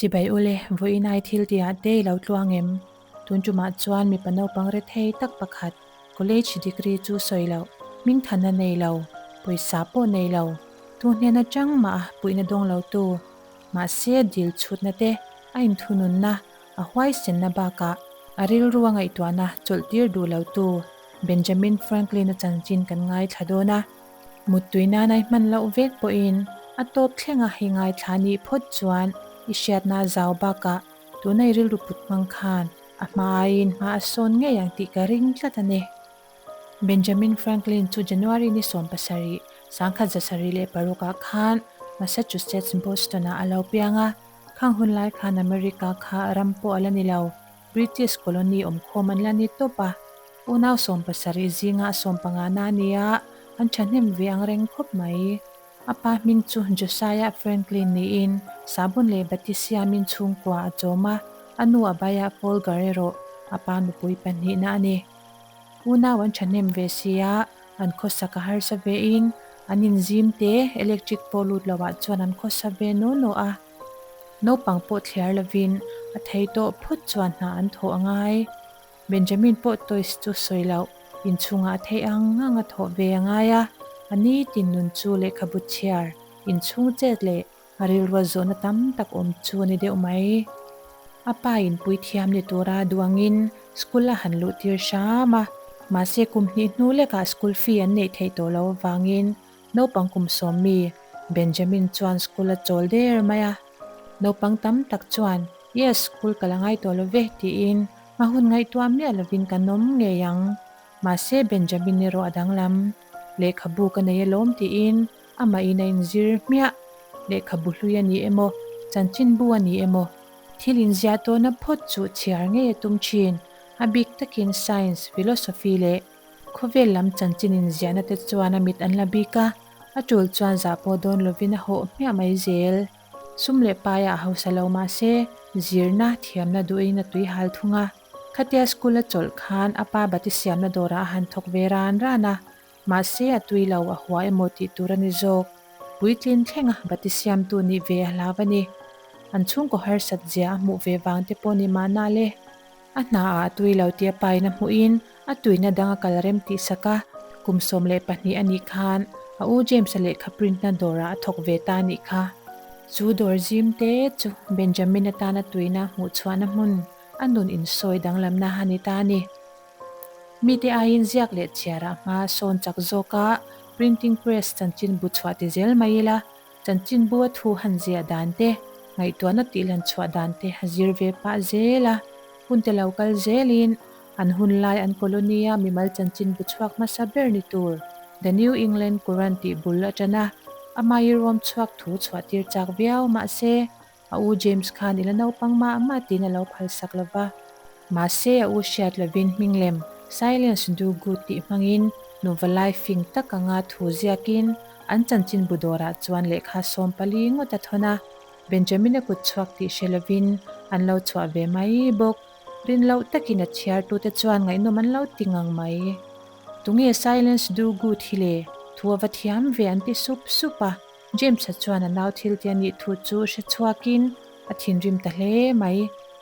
Chibai ule, vawiin ai thil tihah te i lo tluang em? Tun tumah chuan mipa naupang rethei tak pakhat, college degree chu sawi loh, hmingthanna nei lo, pawisa pawh nei lo, tu hnen atang mah a puihna dawng lo tu, mahse dil chhutna te a inthununna, a huaisenna bakah a rilru a ngaihtuahna chawlhtir duh lo tu Benjamin Franklin-a chanchin kan ngaithla dawn a. Muttui nan ai hman loh vek pawhin a tawp thlenga i ngaithla nih phawt chuan i hriatna a zau bakah tuna i rilru put hmang khan a hma aiin hma a sawn ngei ang tih ka ring tlat a ni. Benjamin Franklin chu January ni 17, 1606 ah khan Massachusetts, Boston-ah a lo piang a. Khang hun lai khan America kha ram pawh a la ni lo, British colony awmkhawm an la ni tawp a. Unau 70 zinga 15 na a ni a, an thahnem ve ang reng khawp mai. A pa hming chu Josiah Franklin niin sabun leh bati siamin chhungkua a chawm a, a nu Abiah Folger erawh a pa nupui pahnihna a ni. Unau an thahnem ve si a, an khawsak a harsa vein an inzim te electric pawh lut loah chuan an khawsa ve naw naw a. Naupang pawh thliar lovin a thei tawh phawt chuan hna an thawh a ngai. Benjamin pawh toys chu sawi loh, inchhungah a theih ang ang a thawh ve a ngai a, a nitin nun chu lehkhabu chhiar, inchhung chet leh a rilrual zawhna tam tak awm chu a ni deuh mai. A pa in puithiam ni tura duangin school a han luh tir hram a, mahse kum hnih hnu lekah school fee an neih theih tawh loh avangin naupang kum sawm mi Benjamin chuan school a chawl der mai a. Naupang tam tak chuan Yes, school ka la ngai tawh lo ve tiin hma hun ngaihtuah miah lovin kan awm ngei ang. Mahse Benjamin erawh a danglam. Lehkhabu ka nei alawm tiin Amah in a inzir hmiah. Lehkhabu hlui a ni emaw, chanchinbu a ni emaw, thil inziah tawhna phawt chu chhiar ngei a tum thin. A bik takin science, philosophy leh khawvel lam chanchin inziahna te chuan a mit an la bik a, a tul chuan zah pawh dawn lovin a hawh hmiah mai zel. Sum leh paiah a hausa lo mah se, zirna, thiamna duhin a tui hal thung a. Khatia school a chawlh khan a pa bati siamna dawrah a han thawk ve ran ran a. Mahse a tui lo a hua emaw tih tur a ni zawk. Puitlin thlenga bati siamtu nih ve a hlau a ni. An chhungkaw harsat zia a hmuh ve vang te pawh ni mahna le. A hna ah a tui lo tia pain a hmuhin a tuina dang a kal rem tih sak a, kum 12 a nih khan a u James-a lehkha print na dawrah a thawk ve ta a nih kha. Chu dawr zim te chu Benjamin atana tuina hmuhchhuahna hmun a nun insawi danglamna a ni ta a ni. Mite aiin ziak leh chhiarah hma sawn chak zawka printing press chanchinbu chhuah ti zel mai ila, chanchinbu a thu han ziah dan te, ngaihtuahna tihlan chhuah dan te a zir ve pah zel a. Hun te lo kal zelin an hun lai an colony-a mimal chanchinbu chhuak hmasa ber ni tur The New England Courant tih bul atana amah i rawm chhuak thu chhuah tir chak viau mahse, A u James khan i la naupang mah mah tiin a lo phalsak lo va. Mahse a u hriat lovin hming lem Silence Do Good tih hmangin nuva lai fing tak anga thu ziakin an chanchin bu dawrah chuan lehkha 14 ngawt a thawn a. Benjamin-a kut chhuak tih hre lovin an lo chhuah ve mai bawk. Rin loh takin a chhiartute chuan ngaihnawm an lo ti ngang mai. Tunge Silence Do Good hi le? Thu a va thiam ve an ti sup sup a. James-a chuan a nau thil te a nih thu chu hre chhuakin a thinrim ta hle mai.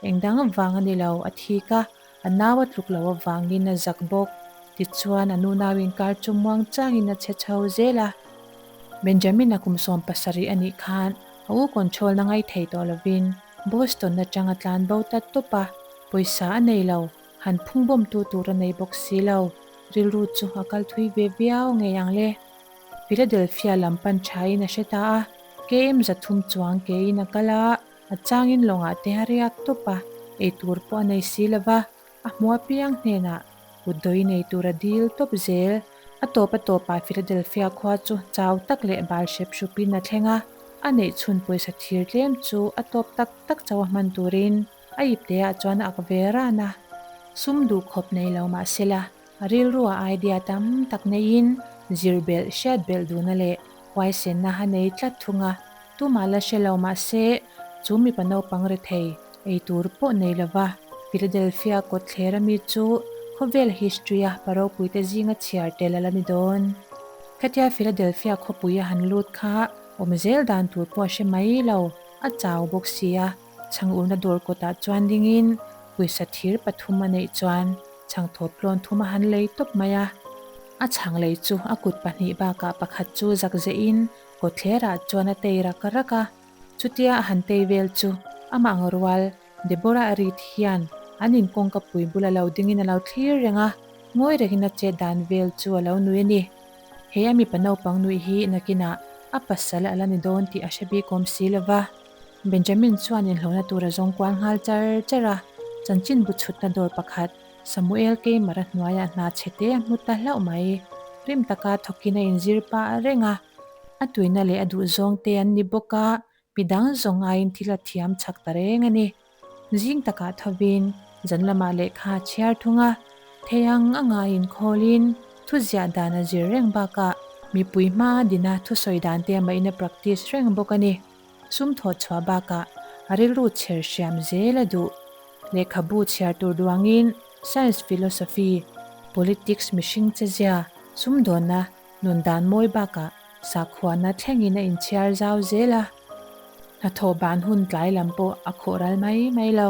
Eng dang avang a ni lo, a thik a, a nau a tluk loh avangin a zak bawk. Tichuan a nu nau inkar chu muang changin a chhe chho zel a. Benjamin-a kum 70 a nih khan a u control na ngai thei tawh lovin Boston atang a tlan bo ta tawp a, pawisa a nei lo, han phungbawmtu tur a nei bawk si lo. Rilru chu a kal thui ve viau ngei ang le. Philadelphia lam pan thain a hre ta a, KM 300 chuang kein a kal a, a changin lawngah te a riak tawp a, eitur pawh a nei si lova, a hmu apiang hnenah kutdawi nei tur a dil tawp zel. A tawp a tawpah Philadelphia khua chu chau tak leh bal hrep hrupin a thleng a, a neih chhun pawisa thir tlem chu a tawp tak tak chauh a hman turin a ipteah chuan a ak ve ran a. Sum duh khawp nei lo mahsela, A rilruah idea tam tak neiin zir belh hriat belh duhna leh huaisenna a nei tlat thung a, tumah la hre lo mahse chu mipa naupang rethei ei tur pawh nei lova Philadelphia kawtthler ami chu khawvel history-a pa ropuite zinga chhiar tel a la ni dawn. Khatia Philadelphia khawpui a han lut kha awm zel dan tur pawh a hre mai lo, a chau bawk si a. Chhang urna dawr kawtah chuan dingin pawisa thir pathum a neih chuan chhangthawp tlawn thum a han lei tawp mai a. A chhang lei chu a kut pahnih bakah pakhat chu zak zehin kawtthlerah chuan a tei rak rak a. Chutia a han tei vel chu amah ang rual Deborah Reed hian an in kawngka pui bula lo dingin a lo thlir reng a, ngawi rengin a chet dan vel chu a lo nui a ni. He a mipa naupang nuih hi nakinah a pasal a la ni dawn tih a hre bik awm si lo va. Benjamin chuan inhlawhna tur a zawng kual nghal char char a, chanchinbu chhutna dawr pakhat Samuel Keimara hnuaiah hna chhe te a hmu ta hlauh mai. Rim taka thawkin a inzir pah reng a, a tuina leh a duhzawng te an ni bawk a, Mi dang zawng aiin thil a thiam chak ta reng a ni. Zing takah thovin zan lamah lehkha a chhiar thung a, thei ang a ngaiin khawlin thu ziah dan a zir reng bakah mipui hma dina thusawi dan te amahin a practice reng bawk a ni. Sum thawh chhuah bakah a rilru chher hriam zel a duh. Lehkhabu chhiar tur duangin science philosophy, politics mihring chezia, sumdawnna, Nun dan mawi bakah sakhuana thlengin a inchhiar zau zel a, hnathawh ban hun tlai lam pawh a khawh ral mai mai lo.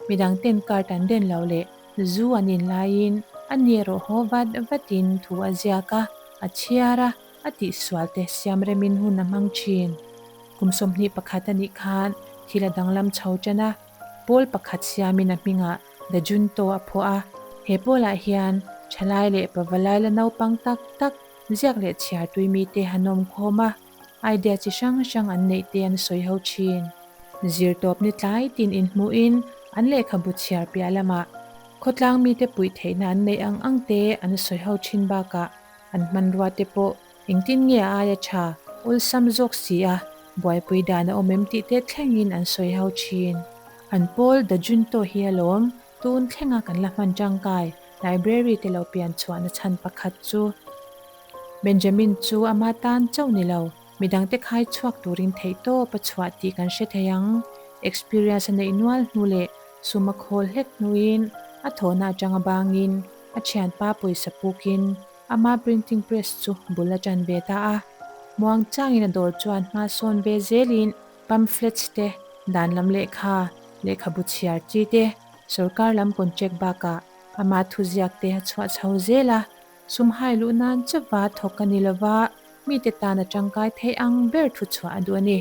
Midang ten card an den lo leh zu an in laiin a ni erawh haw vat vatin thu a ziak a, a chhiar a, a tihsual te siam remin hun a hmang thin. Kum 21 a nih khan thil a danglam chho tan a, pawl pakhat siamin a hmingah The Junto a phuah a, he pawlah hian thalai leh pavalai la naupang tak tak ziak leh chhiar tui mite han awm khawm a, idea chi hrang hrang an neih te an sawi ho thin. Zirtawp ni tlai tin inhmuhin an lehkhabu chhiar piah lamah khawtlang mite puih theihna an neih ang ang te an sawi ho thin bakah an hmanrua te pawh Engtin nge a aia tha, awlsam zawk si a, buaipui dan a awm em tih te thlengin an sawi ho thin. An pawl The Junto hi alawm, tun thlenga kan la hman tangkai library te lo pian chhuahna chhan pakhat chu. Benjamin chu ama tan chauh ni lo, midangte khai chhuak turin theihtawp a chhuah tih kan hre thei ang. Experience a neih nual hnu leh sum a khawl hlek hnuin a thawhna atanga bangin a thianpa pawisa pukin Ama printing press chu bul a ṭan ve ta a, muang changin a dawr chuan hma sawn ve zelin pamphlets te, dan lam lehkha, lehkhabu chhiar chi te, sorkar lam contract bakah ama thuziak te a chhuah chho zel a, sum hai luh nan chauva thawk a ni lova, mite tan a tangkai theih ang ber thu chhuah a duh a ni.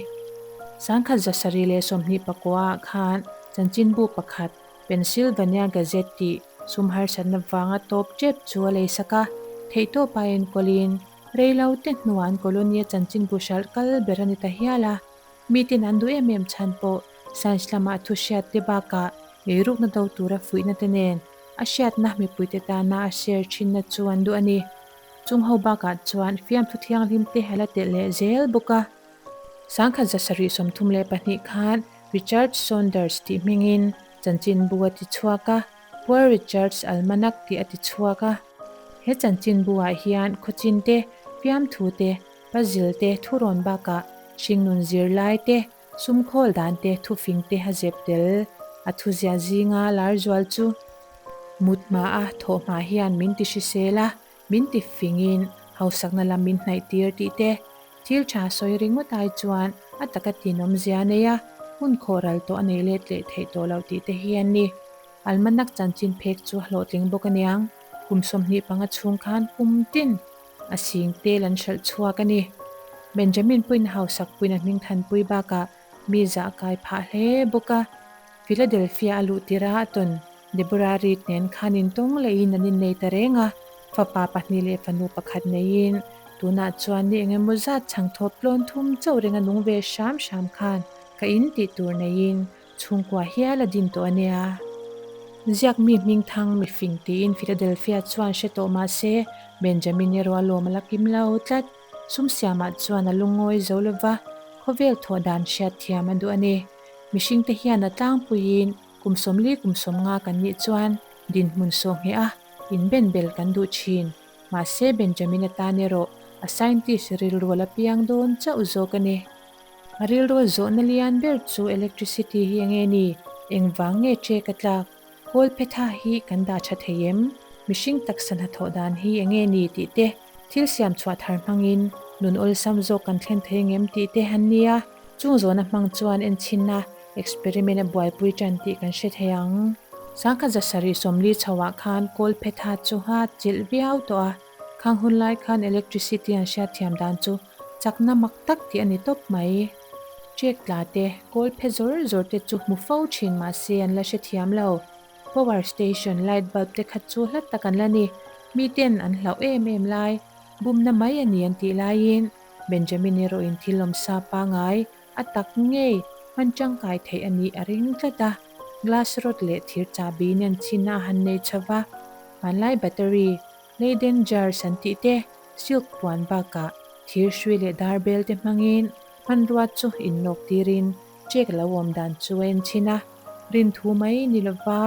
1729 ah khan chanchinbu pakhat Pennsylvania Gazette tih sum harsatna vanga tawp tep chu a lei sak a, theihtawp a enkawlin reilo te hnuah an colony-a chanchinbu hralh kal ber a ni ta hial a. Miten an duh em em chhan pawh science lama thu hriat te bakah eirukna do tura fuihna te nen a hriatna mipuite tana a share thinna chu an duh a ni. Chung ho bakah chuan fiamthu thianghlim te a la telh leh zel bawk a. 1732 khan Richard Saunders tih hmingin chanchinbu a ti chhuak a, Poor Richard's Almanac tih a ti chhuak a. He chanchinbu ah hian khawchin te, fiamthu te, puzzle te, thurawn bakah hringnun zirlai te, sumkhawl dan te, thufing te a zep tel. A thuzia zinga lar zual chu mut hma a thawh hma hian min ti hrisel a, Min ti fingin hausakna lam min hnaih tir tih te, thil tha sawi ringawt ai chuan a taka tinawmzia a nei a, hun khawh ral tawh a nei let leh theih tawh loh tih te hi an ni. Almanac chanchin phek chu a hlawhtling bawk aniang, kum 25 chhung khan kum tin a sing tel an hralh chhuak a ni. Benjamin puiin hausak puiin a hming thanpui bakah mi zah kai phah hle bawk a, Philadelphia a luh tirha a tawn Deborah Reed nen khan intawng lehin an innei ta reng a, fapa pahnih leh fanu pakhat neiin tunah chuan ni engemaw zat chhang thawp tlawn thum chauh renga nung ve hram hram khan ka in tih tur neiin chhungkua hial a din tawh a nia. Ziak mi hmingthang mifing tiin Philadelphia chuan hre tawh mah se Benjamin erawh a lawm a la kim lo tlat. Sum siamah chuan a lungawi zo lova, khawvel thawh dan hriatthiam a duh a ni. Mihringte hian a tlangpuiin Kum 40 kum 50 kan nih chuan dinhmun sawhngheh a inben bel kan duh thin. Mahse Benjamin atan erawh a scientist rilru a la piang dawn chauh zawk a ni. A rilru a zawhna lian ber chu electricity hi enge ni? Engvang nge ṭek a tlak? Kawl phetha hi kan dah tha thei em? Mihring taksa hnathawh dan hi enge ni tih te, thil siam chhuah thar hmangin nun awlsam zawk kan thlen thei ngem tih te an nia. Chung zawhna hmang chuan enchhinna. Experiment a buaipui tan tih kan hre thei ang. Sangkhat zasarih sawmli chhoah khan kawl phetha chu a chilh viau tawh a, khang hun lai khan electricity an hriatthiam dan chu chakna mak tak tih a ni tawp mai. Check tla te, kawl phe zawr zawr te chu hmu fo thin mahse an la hrethiam lo. Power station light bulb te kha chu hla tak an la ni. Miten an hlauh em em lai, bumna mai a ni an tih laiin Benjamin erawhin thil awmsa pangai A tak ngei, hman tangkai theih a nih a ring tlat a, glass rod leh thir chahbi nen chhinna a han nei chho va, hmanlai battery, Leyden jars an tih te, silk puan bakah thir hrui leh dar bel te hmangin hmanrua chu innawk tirin check lo awm dan chu a en chhin a, rinthu mai ni lova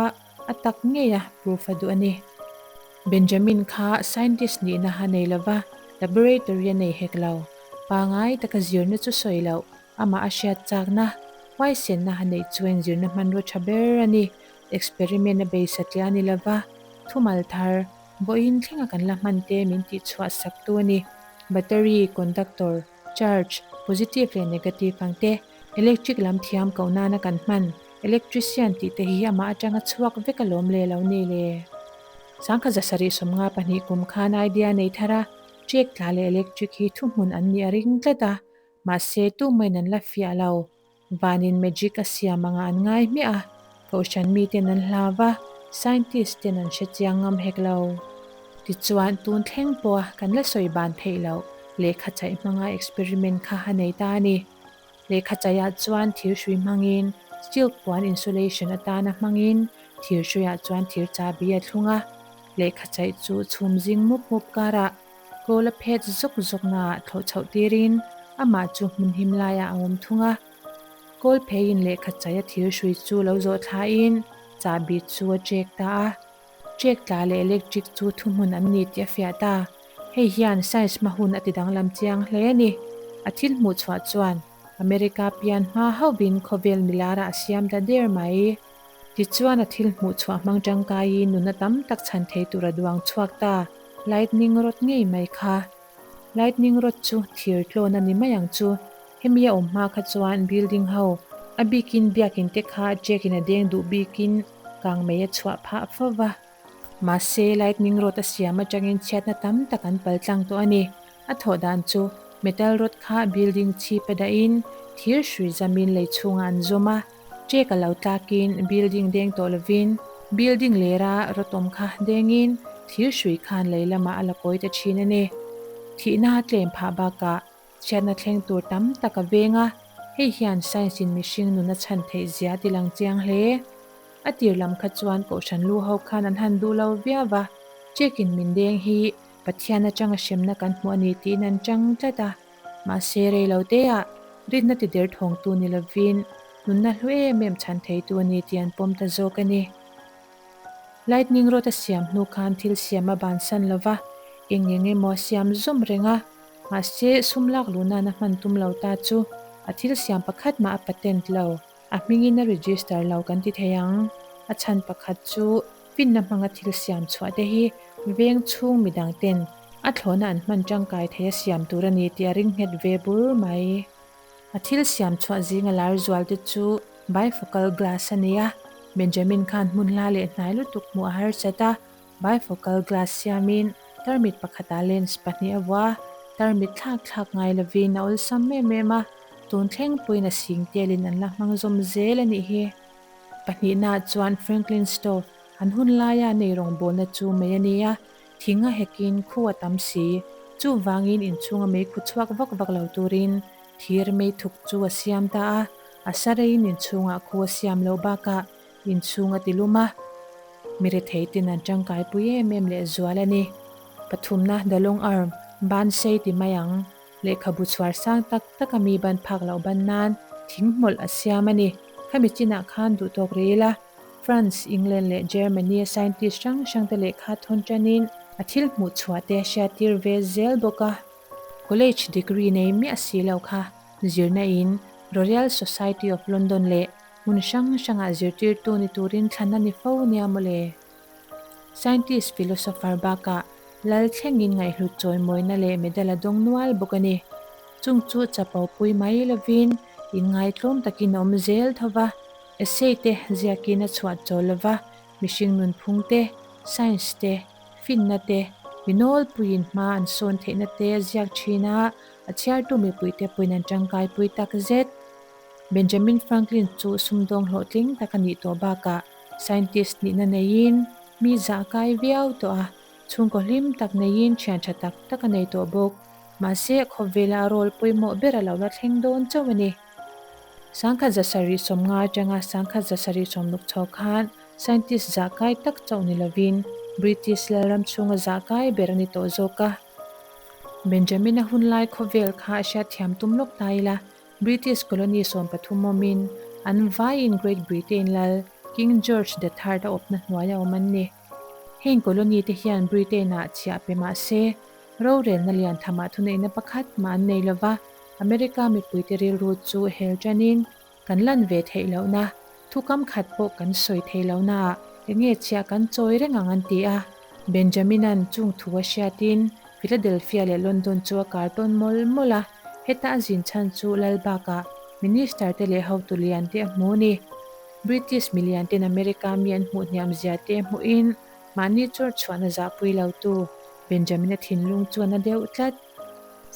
a tak ngeia proof a duh a ni. Benjamin kha scientist nihna a nei lova, laboratory a nei hek lo. Pangai taka zirna chu sawi loh, amah a hriat chakna, huaisenna a neih chuan zirna hmanrua tha ber a ni. Experiment a bei satliah a ni lova, thumal thar, vawiin thlenga kan la hman te min tihchhuah sak tu a ni. Battery, conductor, charge, positive leh negative ang te, electric lam thiam koh nana kan hman, electrician tih te hi amah atanga chhuak vek alawm le lo ni le. Sangkhat zasarih 52 kum khan idea nei thar a, Check tla leh electric hi thuhmun an nih a ring tlat a, mahse tumaiin an la fiah lo. Vanin magic a siam anga an ngai hmiah a, kohhran miten an hlau va, scientist ten an hre chiang ngam hek lo. Tichuan, tun thleng pawha kan la sawi ban theih loh lehkha chaih hmanga experiment kha a nei ta a ni. Lehkha chaihah chuan thir hrui hmangin silk puan insulation atana hmangin thir hruiah chuan thir chahbi a thlung a, Lehkha chaih chu chhum zing mup mup karah kawl a phet zawk zawk naah thlawh chhoh tirin amah chu hmun him laiah a awm thung a. Kawl pheiin lehkha chaih a thir hrui chu lo zawh thlain chahbi chu a chek ta a. Chek tla leh electric chu thuhmun an ni tih a fiah ta. Hei hian science hma hun a ti danglam chiang hle a ni. A thil hmuh chhuah chuan America pian hma hauhvin khawvel milarah a siam ta der mai. Tichuan a thil hmuh chhuah hmang tangkaiin nuna tam tak chhan thei tur a duang chhuak ta, lightning rod ngei mai kha. Lightning rod chu thir tlawn a ni mai ang chu. Hemi a awm hma kha chuan building ho, a bikin biakin te kha check in a deng duh bikin kang mei a chhuah phah fo va. Mahse lightning rod a siam atangin chhiatna tam tak an pal tlang tawh a ni. A thawh dan chu metal rod kha building chhip a dahin thir hrui zamin lei chhungah an zawm a. Check a lo tlakin building deng tawh lovin building lera rawtawm kha dengin thir hrui khan lei lamah a la kawi ta thin a ni. Thihna a tlem phah bakah chhiatna thleng tur tam tak a veng a, hei hian science in mihring nun a chhan theih zia a ti lang chiang hle. A tir lam kha chuan kohhran lu ho khan an han duh lo viau va, check in min deng hi Pathian atanga hremna kan hmu a ni tiin an chang tlat a. Mahse rei lo teah rinna ti der thawngtu ni lovin nunna hlu em em chhan theitu a ni tih an pawm ta zawk a ni. Lightning rod a siam hnu khan thil siam a bansan lo va, eng eng emaw a siam zawm reng a, mahse sum lak luh nana hman tum lo ta chu a thil siam pakhat mah a patent lo, a hmingin a register lo kan ti thei ang. A chhan pakhat chu Finna hmanga thil siam chhuah te hi veng chhung midang ten a thlawhna an hman tangkai thei a siam tur a ni tih a ring nghet ve bur mai. A thil siam chhuah zinga lar zual te chu bifocal glass a ni a, Benjamin khan hmun hla leh hnai lutuk hmuh a harsat a, bifocal glass siamin tarmit pakhatah lens pahnih a vuah a, tarmit thlak thlak ngai lovin a awlsam em em a, tun thleng pawhin a sing telin an la hmang zawm zel a nih hi. Pahnihnaah chuan Franklin Stove an hun laia nei rawngbawlna chu mei a ni a, thing a hekin khu a tam si. Chuvangin inchhunga mei khu chhuak vak vak lo turin thir mei thuk chu a siam ta a, a sa reiin inchhungah khu a siam loh bakah inchhung a ti lum a, mi rethei ten an tangkaipui em em lehzual a ni. Pathumna The Long Arm, ban sei ti mai ang. Lehkhabu chhuar sang tak tak a mi ban phak loh ban nan thing hmawlh a siam a ni. Khami chinah khan duh tawk rih ila, France, England leh Germany a scientist hrang hrang te lehkha thawn tanin a thil hmuh chhuah te a hriattir ve zel bawk a. College degree nei miah si lo kha zirna in Royal Society of London leh hmun hrang hrangah zirtirtu ni turin thlan a ni fo nia mawle. Scientist philosopher bakah lal thlengin ngaihhlut chawimawina leh medal a dawng nual bawk a ni. Chung chu chapo pui mai lovin Inngaitlawm takin a awm zel tho va, essay te ziakin a chhuah chawl lo va, mihring nunphung te, science te, finna te, mi nawlpuiin hma an sawn theihna te a ziak thin a, a chhiartu mipuite pawhin an tangkaipui tak zet. Benjamin Franklin chu sumdawng hlawhtling tak a nih tawh bakah scientist nihna neiin mi zah kai viau tawh a, chhungkaw hlim tak neiin thian tha tak tak a nei tawh bawk. Mahse, khawvela a role pawimawh ber a lo la thleng dawn chauh a ni. Sangkhat zasarih sawmnga atanga sangkhat zasarih sawmluk chho khan scientist zah kai tak chauh ni lovin British lalram chhunga zah kai ber a ni tawh zawk a. Benjamin-a hunlai khawvel kha a hriatthiam tum lawk ta ila, British colony 13 awmin an vaiin Great Britain lal King George the Third a awpna hnuaia awm an ni. Heng colony te hian Britain-ah chhiah pe mah se, rorelna lian thamah thuneihna pakhat mah an nei lova, America mipuite rilru chu hel tanin kan lan ve theih lohna, thukam khat pawh kan sawi thei lohnaah enge chhiah kan chawi reng ang an ti a. Benjamin-a'n chung thu a hriatin Philadelphia leh London chu a kar tawn mawlh mawlh a, heta a zin chhan chu lal bakah Minister te leh hotu lian te a hmu a ni. British milian ten America mi an hmuh hniam zia te hmuhin mahni chawr chhuahna zahpui lo tu Benjamin-a thinlung chuan a deuh tlat.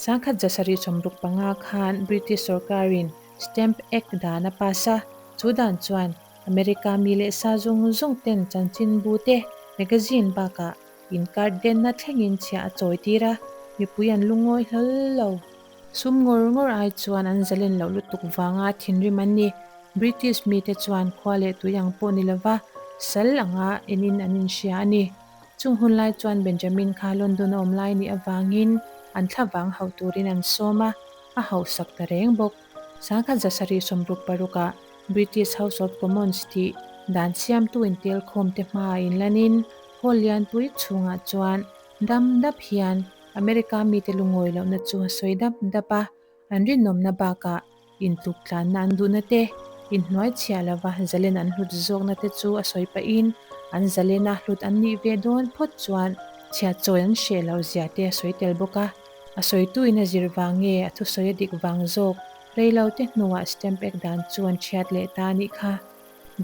Sangkhat zasarih 65 khan British sorkarin Stamp Act dan a pass a, chu dan chuan America mi leh sa zawng zawng ten chanchinbu te, magazine bakah inkar denna thlengin chhiah a chawi tir a, mipui an lungawi hlawl lo. Sum ngawr ngawr ai chuan an zalen loh lutuk vanga thinrim an ni. British mite chuan khua leh tui ang pawh ni lova sal anga enin an inhria a ni. Chung hun lai chuan Benjamin kha London a awm lai nih avangin an thlavang hauh turin an sawm a, a hauhsak ta reng bawk. 1766 ah British House of Commons tih dan siamtu intelkhawmte hmaah inlanin hall lianpui chhungah chuan dam dap hian America mite lungawi lohna chu a sawi dap dap a, an rinawmna bakah intluk tlanna an duhna te, inhnuai chhiah lova zalen an hlut zawkna te chu a sawi pahin an zalena hlut an nih ve dawn phawt chuan chhiat chawi an hreh loh zia te a sawi tel bawk a. A sawituin a zir vang nge a thusawi a dik vang zawk reilo te hnuah Stamp Act dan chu an chhiat leh ta a nih kha.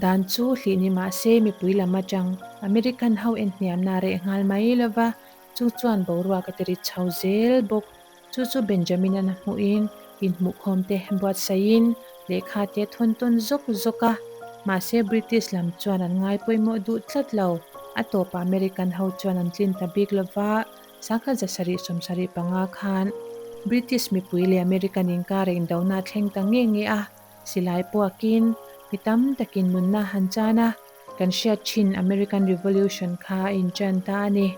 Dan chu hlih ni mah se mipui lam atang American ho en hniamna a reh nghal mai lova, Chu chuan boruak a ti rit chho zel bawk. Chu chu Benjamin-a'n a hmuhin inhmuhkhawmte buatsaihin lehkha te a thawn tawn zawk zawk a. Mahse British lam chuan an ngai pawimawh duh tlat lo. A tawpah American ho chuan an tlin ta bik lova, 1775 khan British mipui leh American inkara indona a thleng ta nge nge a, silai puakin mi tam takin nunna han chan a. Kan hriat thin American Revolution kha a inṭan ta a ni.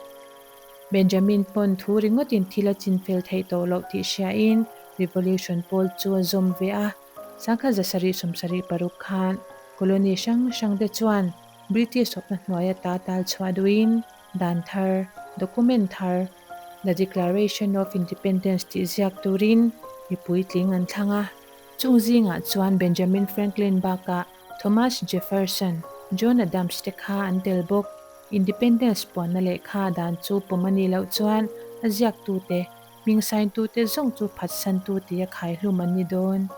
Benjamin pawn thu ringawtin thil a chinfel theih tawh loh tih hriain Revolution pawl chu a zawm ve a. 1776 khan colony hrang hrangte chuan British awpna hnuaia ta tal chhuah duhin dan thar, document thar, The Declaration of Independence tih ziak turin mipui tling an thlang a. Chung zingah chuan Benjamin Franklin bakah Thomas Jefferson, John Adams te kha an tel bawk. Independence puanna lehkha dan chu pawm a nih loh chuan a ziaktute, hming saintute zawng chu phatsantu tia khaihlum an ni dawn.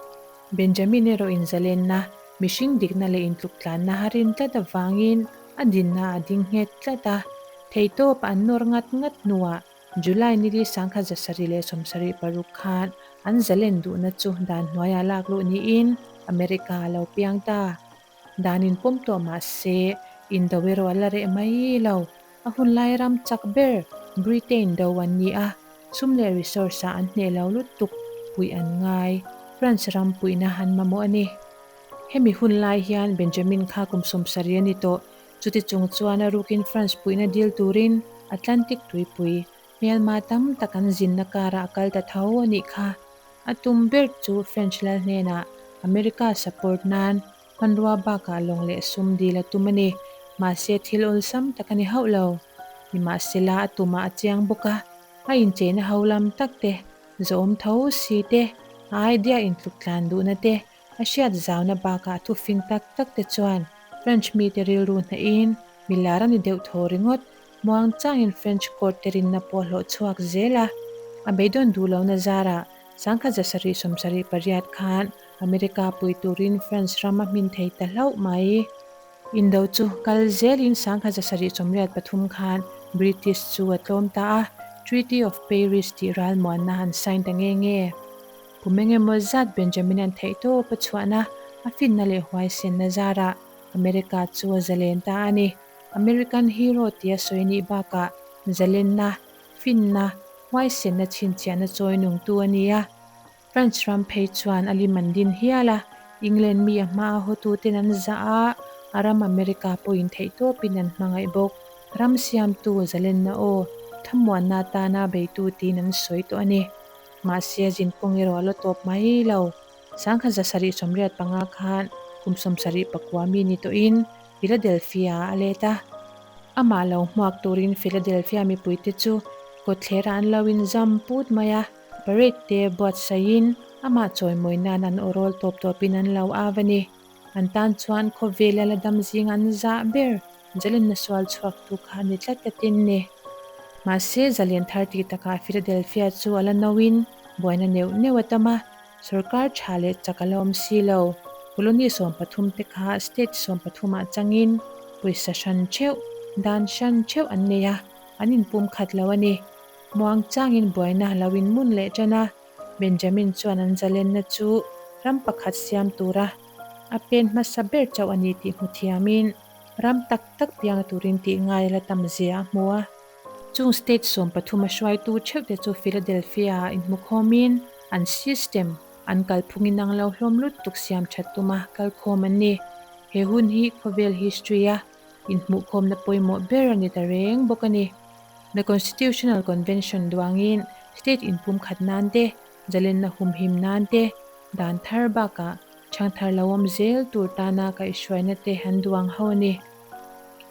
Benjamin erawh inzalenna, mihring dikna leh intluktlanna a rin tlat avangin a dinna a ding nghet tlat a. Theihtawp an nawr ngat ngat hnuah July nili 1776 khan an zalen duhna chu dan hnuaiah lak luh niin America a lo piang ta. Dan in pawm tawh mah se, indo erawh a la reh mai lo. A hunlai ram chak ber Britain do an ni a, sum leh resource ah an hneh lo lutuk puih an ngai. France ram puihna an mamawh a ni. Hemi hunlai hian Benjamin kha kum 70 a ni tawh. Chuti chung chuan a rukin France puihna dil turin Atlantic tuipui hmelma tam tak an zinna karah a kal ta tho a nih kha. A tum ber chu French lal hnenah America support nan hmanrua bakah lawng leh sum dil a tum a ni. Mahse thil awlsam tak a ni hauh lo. Nimahsela a tumah a chiang bawk a, a incheina ho lam tak te, zawhawm tho si te, a idea intluk tlan duhna te, A hriat zauna bakah thufing tak tak te chuan French mite rilru hnahin milar a ni deuh thaw ringawt. Muang changin French court te rinna pawh hlawh chhuak zel a. A beidawn duh lohna zarah 1778 khan America pui turin France ram a hmin thei ta hlauh mai. Indo chu kal zelin 1783 khan British chu a tlawm ta a, Treaty of Paris tih ralmuanna an sign ta nge nge. Kum engemaw zat Benjamin-a'n theihtawp a chhuahna, a finna leh huaisenna zarah America chu a zalen ta a ni. American hero tia sawi nih bakah zalenna, finna, huaisenna chhinchhiahna chawi nungtu a ni a. French ram phei chuan a lim an din hial a, England mi a hma a hawtuten an zah a, a ram America pawhin theihtawpin an hmangaih bawk. Ram siamtu zalenna aw, thamuanna atana beitu tiin an sawi tawh a ni. Mahse a zinkawng erawh a la tawp mai lo. 1775 khan kum 74 mi ni tawhin Philadelphia a let a. Amah lo hmuak turin Philadelphia mipuite chu kawtthlerah an lo inzam put mai a. Parade te buatsaihin amah chawimawi nan an awrawl tawp tawpin an lo av a ni. An tan chuan khawvela la dam zing an zah ber Zalenna sual chhuak tu kha a ni tlat ta tin ni. Mahse, zalen thar tih takah Philadelphia chu a la noin buaina neuh neuh a tam a, sorkar tha leh chak a la awm si lo. Colony 13 te kha state 13 ah changin pawisa hran theuh, dan hran theuh an nei a, an inpum khat lo a ni. Muang changin buaina a lo inmun leh tan a, Benjamin chuan an zalenna chu ram pakhat siam tura a pen hmasa ber chauh a ni tih hmu thiamin ram tak tak piang turin tih ngai la tam zia a hmu a. Chung state 13 a hruaitu theuhte chu Philadelphia-ah inhmukhawmin an system, an kalphungin ang lo hlawm lutuk siam that tuma kalkhawm an ni. He hun hi khawvel history-a inhmuhkhawmna pawimawh ber a ni ta reng bawk a ni. The Constitutional Convention duangin state inpumkhat nan te, zalenna humhim nan te, dan thar bakah chhangthar lo awm zel tur tana kaihhruaina te an duang ho a ni.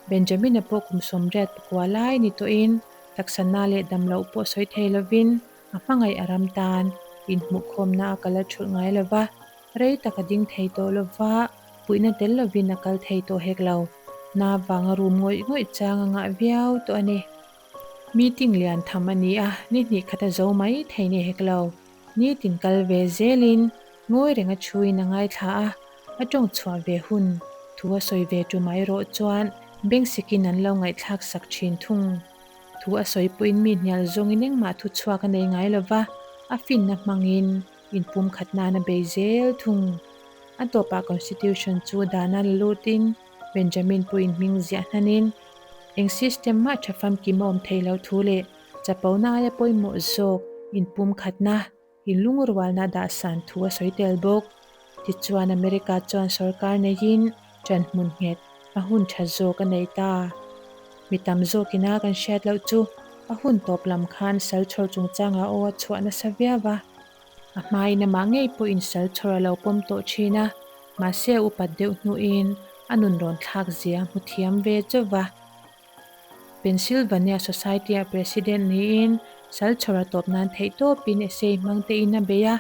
Benjamin-a pawh kum 89 lai ni tawhin taksana leh damloh pawh sawi thei lovin a hmangaih a ram tan inhmuhkhawmna a kal a thulh ngai lova, rei tak a ding thei tawh lova, Puihna tel lovin a kal thei tawh hek lo. Na vanga rum ngawih ngawih chang a ngah viau tawh a ni. Meeting lian tham a ni a, ni hnih khat a zo mai thei ni hek lo. Nitin kal ve zelin ngawi reng a thuin a ngaithla a, a tawng chhuah ve hun thu a sawi ve tum erawh chuan beng sikin an lo ngaihthlak sak thin thung. Thu a sawi pawhin mi hnial zawngin engmah thu chhuak a nei ngai lova, a finna hmangin inpumkhat nan a bei zel thung. A tawpah Constitution chu dana la lutin Benjamin pawhin hming ziah hnanin eng system mah tha famkim a awm thei lo thu leh chapona aia pawimawh zawk inpumkhatna, inlungrualna dahsan thu a sawi tel bawk. Tichuan America chuan sorkar neiin ṭan hmun nghet a hun ṭha zawk a nei ta. Mi tam zawkina kan hriat loh chu a hun tawp lam khan sal chhawr chungchangah aw a chhuah nasa viau a. A hmain amah ngei pawhin sal chhawr a lo pawm tawh thin a, mahse a upat deuh hnuin a nun rawn thlak zia a hmu thiam ve chauh va. Pennsylvania Society-a president niin sal chhawr a tawp nan theih tawpin essay hmang tein a bei a.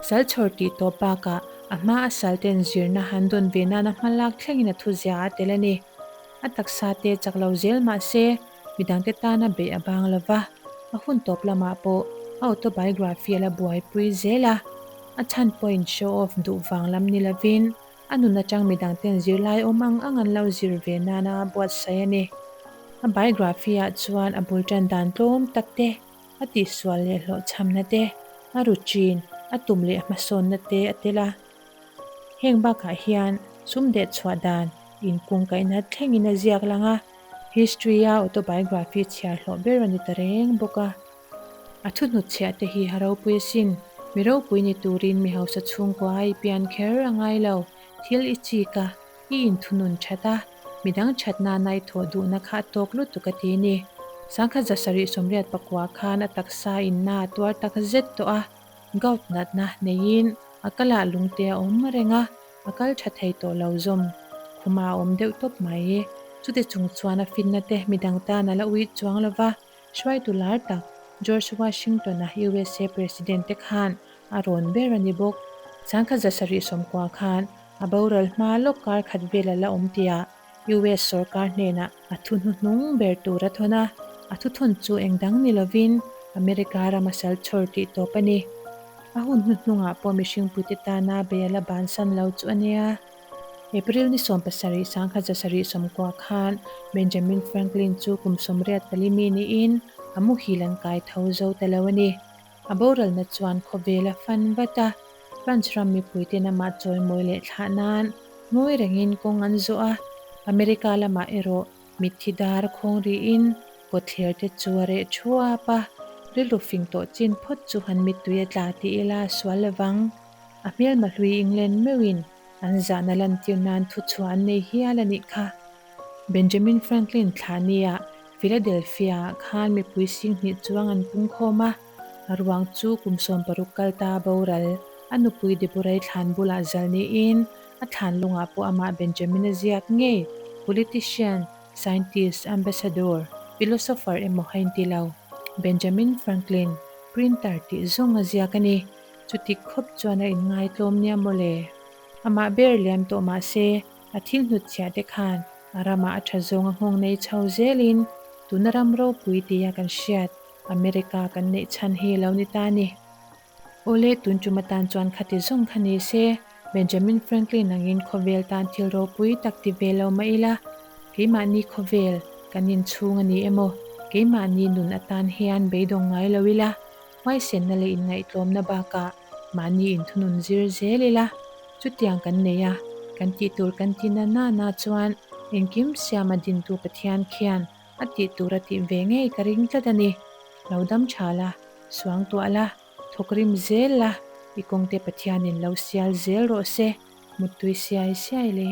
Sal chhawr tih tawp bakah a hma a sal ten zirna han dawn ve nana hma lak thlengin a thuzia a tel a ni. A taksa te chak lo zel mah se midangte tana beih a bang lo va, a hun tawp lamah pawh a autobiography a la buaipui zel a. A chhan pawhin show off duh vang lam ni lovin a nun atang midangten zirlai awm ang ang an lo zir ve nana buatsaih a ni. A biography ah chuan a bul tan dan tlawm tak te, a tihsual leh hlawhchhamna te, a ruchin, a tum leh a hmasawnna te a tel a. Heng bakah hian sum deh chhuah dan inkungkaihna thlengin a ziak lang a, history-a autobiography chhiar hlawh ber a ni ta reng bawk a. A thuhnutchhiah te hi a ropui asin, mi ropui ni turin mi hausa chhungkua a i pian kher a ngai lo, thil i chik a, I inthunun that a, midang that nana i thawh duhna kha a tawk lutuk a ti ni. 1789 khan a taksa inna a tuar tak zet tawh a, gout natna neiin a kalah lungte a awm reng a, a kal tha thei tawh lo zawm. Khuma a awm deuh tawp mai. Chuti chung chuan a finna te midang tan a la uih chuang lo va, hruaitu lar tak George Washington-a USA President te khan a rawn ber a ni bawk. 1790 khan A boral hma lawk kar khat vel a la awm tia US sorkar hnenah a thu hnuhnung ber tur a thawn a, a thuthawn chu eng dang ni lovin America ram a sal chhawr tih tawp a ni. A hun hnuhnungah pawh mihring puite tana bei a la bansan lo chu a nia. April ni 17 1790 khan Benjamin Franklin chu kum 84 mi niin a muhil an kai tho zo ta lo a ni. A boralna chuan khawvel a fan vat a, France ram mipuiten amah chawimawi leh thlah nan ngawi rengin kawng an zawh a, America lamah erawh Mitthi dar khawng rihin kawtthler te chu a reh thuap a, rilru fing tawh chin phawt chu han mittui a tla ti ila a sual lovang. A hmelma hlui England meuhin an zahna lantir nan thuchhuah an nei hial a nih kha. Benjamin Franklin thlahnia Philadelphia ah khan mipui singhnih chuang an pungkhawm a, a ruang chu kum 60 kal ta boral a nupui Deborah-i thlan bulah zal niin A thlan lungah pawh amah Benjamin a ziak ngei, politician, scientist, ambassador, philosopher emaw a inti lo. Benjamin Franklin, printer tih zawng a ziak a ni. Chuti khawp chuan a inngai tlawm nia mawle. Amah ber liam tawh mah se, a thil hnutchhiah te khan a ramah a tha zawng a nghawng nei chho zelin tuna ram ropui tia kan hriat America kan neih chhan hi a lo ni ta a ni. Awle, tun tum atan chuan khati zawng kha ni se, Benjamin Franklin angin khawvel tan thil ropui tak ti ve lo mah ila, keimahni khawvel kan inchhung a ni emaw, keimahni nun atan hian beidawng ngai lo ila, huaisenna leh inngaihtlawmna bakah mahni inthunun zir zel ila, chutiang kan nei a, kan tih tur kan ti na na na chuan engkim siama dintu Pathian khian a tih tur a tih ve ngei ka ring tlat a ni. Lo dam tha la. Suang tuah la, thawk rim zel la, i kawngte Pathianin lo sial zel rawh se, muttui siai siai le.